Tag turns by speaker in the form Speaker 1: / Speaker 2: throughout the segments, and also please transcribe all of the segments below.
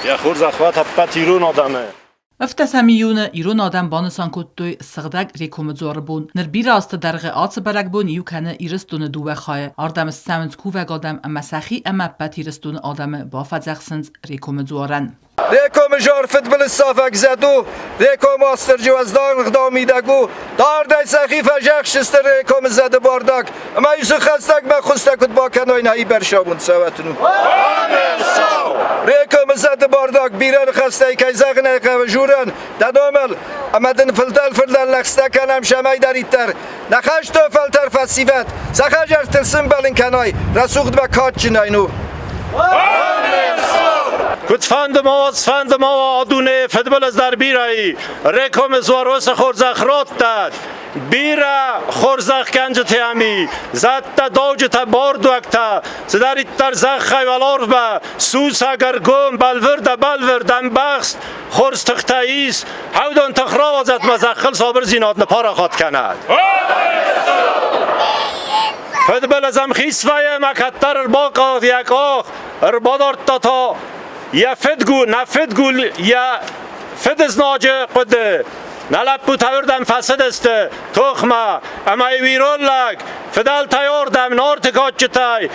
Speaker 1: Йӕ хорзӕх уӕд ӕппӕт ирон адӕмы!
Speaker 2: 17 июны ирон адӕм банысан кодтой Сыгъдӕг Рекомы дзуары бон. Ныр бирӕ азты дӕргъы ацы бӕрӕгбон иу кӕны Ирыстоны дыууӕ хайы. Ардӕм ссӕуынц кувӕг адӕм ӕмӕ сӕхи ӕмӕ ӕппӕт Ирыстоны адӕмы бафӕдзӕхсынц Рекомы дзуарӕн.
Speaker 3: Рекомы жар фыдбылыз сафӕг зӕд у, Рекомы Уастырджи уӕздан ӕгъдау мидӕг у, дардӕй сӕхи фӕзӕхсысты Рекомы зӕды бардаг, ӕмӕ исы хӕстӕгмӕ хуызтӕ куыд бакӕной нӕ ибӕрсауын цӕуӕтын у. Рекомы зӕды бардаг бирӕ ныхӕстӕй кӕй зӕгъын ӕй хъӕуы журӕн, дӕ номыл, ӕмӕ дын фылдӕр-фылдӕр лӕгъстӕ кӕнӕм сӕмӕйдӕриддӕр. Нӕ хӕстон фӕлтӕр фӕсивӕд, сӕ хӕдзӕрттыл сымбӕлын кӕной, рӕсугъдмӕ кадджынӕй ну.
Speaker 1: Куыдфӕнды ма уа, цыфӕнды ма уа, а дунейы фыдбылыз дӕр бирӕ и. Рекомы дзуаросы хорзӕх радтӕд. Бирӕ хорзӕхгӕнджытӕ ам и. Зӕдтӕ, дауджытӕ, бардуӕгтӕ, цыдӕриддӕр зӕххӕй уӕларвмӕ, сусӕг, ӕргом, бӕлвырд, ӕбӕлвырд, ӕмбӕхст хорз тыхтӕ ис. Хӕвдон тых рауадзӕд мӕ зӕххыл сабырдзинад ныппарахат кӕнӕд. Фыдбылыз ӕмхиц вӕййы ӕмӕ кӕддӕр ӕрбакалд йӕ къах, ӕрбадардта та йӕ фыдгул, нӕ фыдгул йӕ фыдызнаджы хъуыды. Нӕ лӕппутӕ уырдӕм фӕцыдысты тохмӕ, ӕмӕ-иу ирон лӕг фыдӕлтӕй ордӕм Нарты кадджытӕй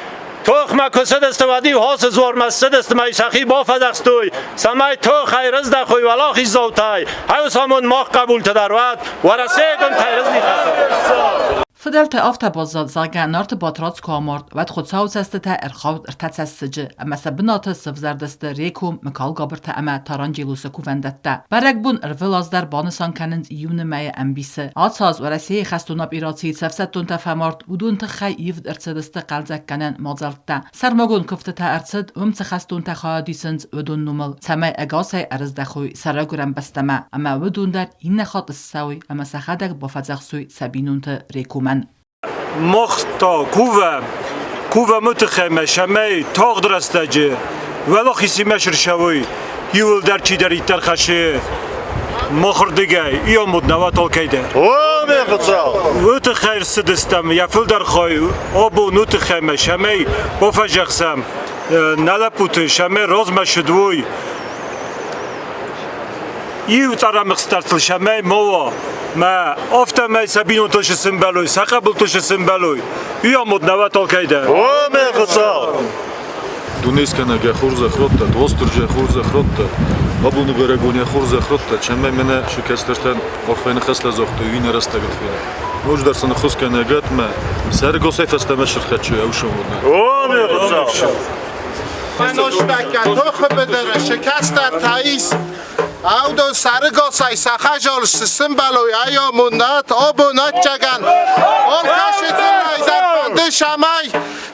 Speaker 1: тохмӕ куы цыдысты, уӕд-иу Хосы дзуармӕ ссыдысты ӕмӕ сӕхи бафӕдзӕхстой, цӕмӕй тохӕй рыздӕхой уӕлахиздзаутӕй. Ӕвсамон мах хъӕбултӕ дӕр уӕд Уӕрӕсейы къуымтӕй рыздихӕтӕ.
Speaker 2: Фыдӕлтӕ афтӕ баззад, зӕгъгӕ, Нарты Батрадз куы амард, уӕд Хуыцауы цӕстытӕ ӕрхауд ӕртӕ цӕссыджы, ӕмӕ сӕ бынаты сӕвзӕрдысты Реком, Мыкалгабыртӕ ӕмӕ Таранджелосы кувӕндӕттӕ. Бӕрӕгбон ӕрвылаз дӕр банысан кӕнынц июны мӕйы ӕмбисы. Ацы аз Уӕрӕсейы хӕстон операцийы цы ӕфсӕддонтӕ фӕмард, уыдон тыххӕй ивд ӕрцыдысты хъӕлдзӕггӕнӕн мадзӕлттӕ. Сӕрмагонд куывдтытӕ ӕрцыд, уым цы хӕстонтӕ хайад исынц, уыдон номыл, цӕмӕй ӕгасӕй ӕрыздӕхой сӕ райгуырӕн бӕстӕмӕ, ӕмӕ уыдон дӕр иннӕ хатт ссӕуой ӕмӕ сӕхӕдӕг бафӕдзӕхсой сӕ бинонты Рекомӕн.
Speaker 4: Мах та кувӕм, кувӕм уый тыххӕй ӕмӕ цӕмӕй тагъд рӕстӕджы уӕлахизимӕ сырсӕуой, иууылдӕр чидӕриддӕр хӕссы махырдыгӕй, иомуд науӕд алкӕй дӕр.
Speaker 1: О, ме Хуыцау!
Speaker 4: Уый тыххӕй рцыдыстӕм йӕ фылдӕр хай абон уый тыххӕй ӕмӕ цӕмӕй бафӕдзӕхсӕм нӕ лӕппуты, цӕмӕй размӕ цыд уой, иу цъӕрӕмыхстӕртыл цӕмӕй ма уа, мӕ афтӕмӕй сӕ бинонтыл цы сымбӕлой, сӕ хъӕбултыл цы сымбӕлой, уый амонд науӕд алкӕй дӕр.
Speaker 1: О, ме Хуыцау!
Speaker 5: Дунескӕнӕг йӕ хорзӕх радта, Уастырджи йӕ хорзӕх радта, абоны бӕрӕгбон йӕ хорзӕх радта, цӕмӕй мӕнӕ сӕ кӕстӕртӕн арфӕйы ныхӕстӕ загътой, уый нӕ рӕстӕгыл фена. Ноджыдӕр сын ӕххуыс кӕнӕгӕт мӕ сӕрыгосӕй фӕстӕмӕ сырхӕччы ӕвсӕнвӕндаг.
Speaker 1: О, ме Хуыцау!
Speaker 6: Ӕностӕккӕ тохы быдыры шы кӕстӕр Таис, Аудон сӕрыгосӕй сахазол сымбӕлой айомуннат обонатчаган Оркӕсы дзыллӕй дӕр фӕнды самай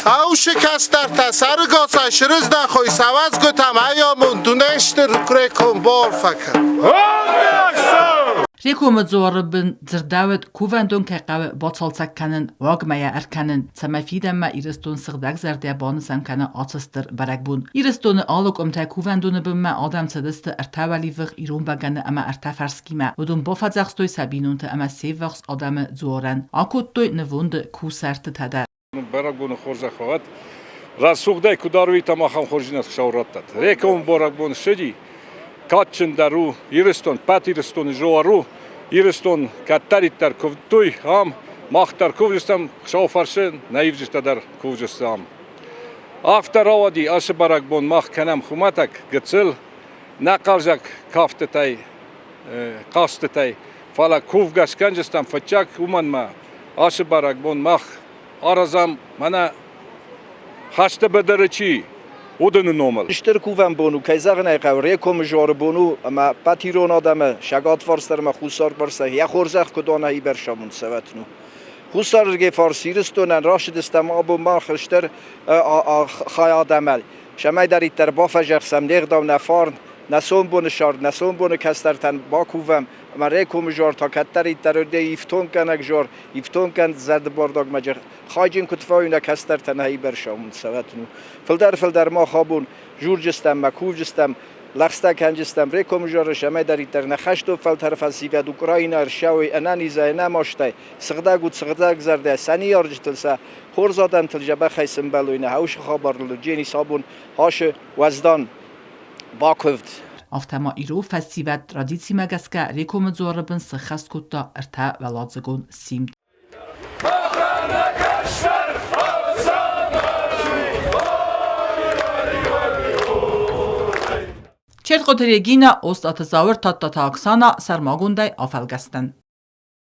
Speaker 6: Аушы кӕстӕртӕ сӕрыгосӕй срыздӕхой сауӕдзгуытӕм айомун дунестыр грекон борфӕкӕн.
Speaker 2: Рекомы дзуары бын дзырдӕуыд, кувӕндон кӕй хъӕуы бацалцӕг кӕнын, уагмӕ йӕ ӕркӕнын, цӕмӕй фидӕнмӕ Ирыстон сыгъдӕгзӕрдӕ банысан кӕна ацы стыр бӕрӕгбон. Ирыстоны алы къуымтӕй кувӕндоны бынмӕ адӕм цыдысты ӕртӕ уӕливых ирон бӕгӕны ӕмӕ ӕртӕ фӕрскимӕ. Уыдон бафӕдзӕхстой сӕ бинонты ӕмӕ се ввахс адӕмы дзуарӕн. Акодтой нывонды кусӕртытӕ дӕр.
Speaker 7: Бӕрӕгбоны хорзӕх уӕд. Рӕсугъдӕй куыд арвитӕм, ахӕм хорздзинад Хуыцау раттӕд. Рекомы бӕрӕгбон ссыди, кадджындӕр у Ирыстон, пӕт Ирыстоны зоар у. Ирыстон кӕддӕриддӕр куывдтой ам, мах дӕр кувджыстӕм, Хуыцауы фӕрцы нӕ ивджытӕ дӕр кувджысты ам. Афтӕ рауади ацы бӕрӕгбон мах кӕнӕм хуымӕтӕг, гыццыл, нӕ хъӕлдзӕг кафтытӕй, хъазтытӕй, фӕлӕ кувгӕ скӕнджыстӕм фыццаг, уымӕн ма ацы бӕрӕгбон мах аразӕм мӕнӕ хӕсты быдыры чи, уыдоны номыл.
Speaker 3: Стыр кувӕн бон у, кӕй зӕгъын ӕй хъӕуы, Рекомы зары бон у, ӕмӕ ӕппӕт ирон адӕмы сӕгатварс дӕр ӕмӕ хуссарварс дӕр йӕ хорзӕх куыд уа, нӕ ибӕрсамонд цӕвӕтын у. Хуссарырдыгӕй фарс Ирыстонӕн рацыдыстӕм абон мах стыр хай адӕмӕй. Цӕмӕйдӕриддӕр бафӕзӕхсӕм не гъдау, нӕ фарн, нӕ сомбоны сӕрд, нӕ сомбоны кӕстӕртӕн бакувӕм, ӕмӕ Рекомы зар та кӕддӕриддӕр уыди ифтонггӕнӕг зар, ифтонггӕнд зӕрдыбардагмӕ хайджын куыд фӕуой нӕ кӕстӕртӕ нӕ ибӕрсаумын цӕвӕтын у. Фылдӕр-фылдӕр мах абон журджыстӕм мӕ кувджыстӕм, лӕгъстӕ кӕнджыстӕм Рекомы зары, цӕмӕйдӕриддӕр нӕ хӕстон фӕлтӕры фӕсивӕд Украинӕ ӕрсӕуой ӕнӕнизӕй, ӕнӕмастӕй, сыгъдӕг уд, сыгъдӕг зӕрдӕ, сӕ ныййарджытыл сӕ хорз адӕмтыл дзӕбӕхӕй сымбӕлой, нӕ хъӕусы хабарыл Дженис абон хасы уӕздан. Бакуывд.
Speaker 2: Афтӕ ма ирон фӕсивӕд традицимӕ гӕсгӕ Рекомы дзуары бын сыххӕст кодта ӕртӕуӕладзыгон симд. Четкъоты Регина, Остъаты Зауыр, Тадтаты Оксана сӕрмагондӕй афӕлгӕстӕн.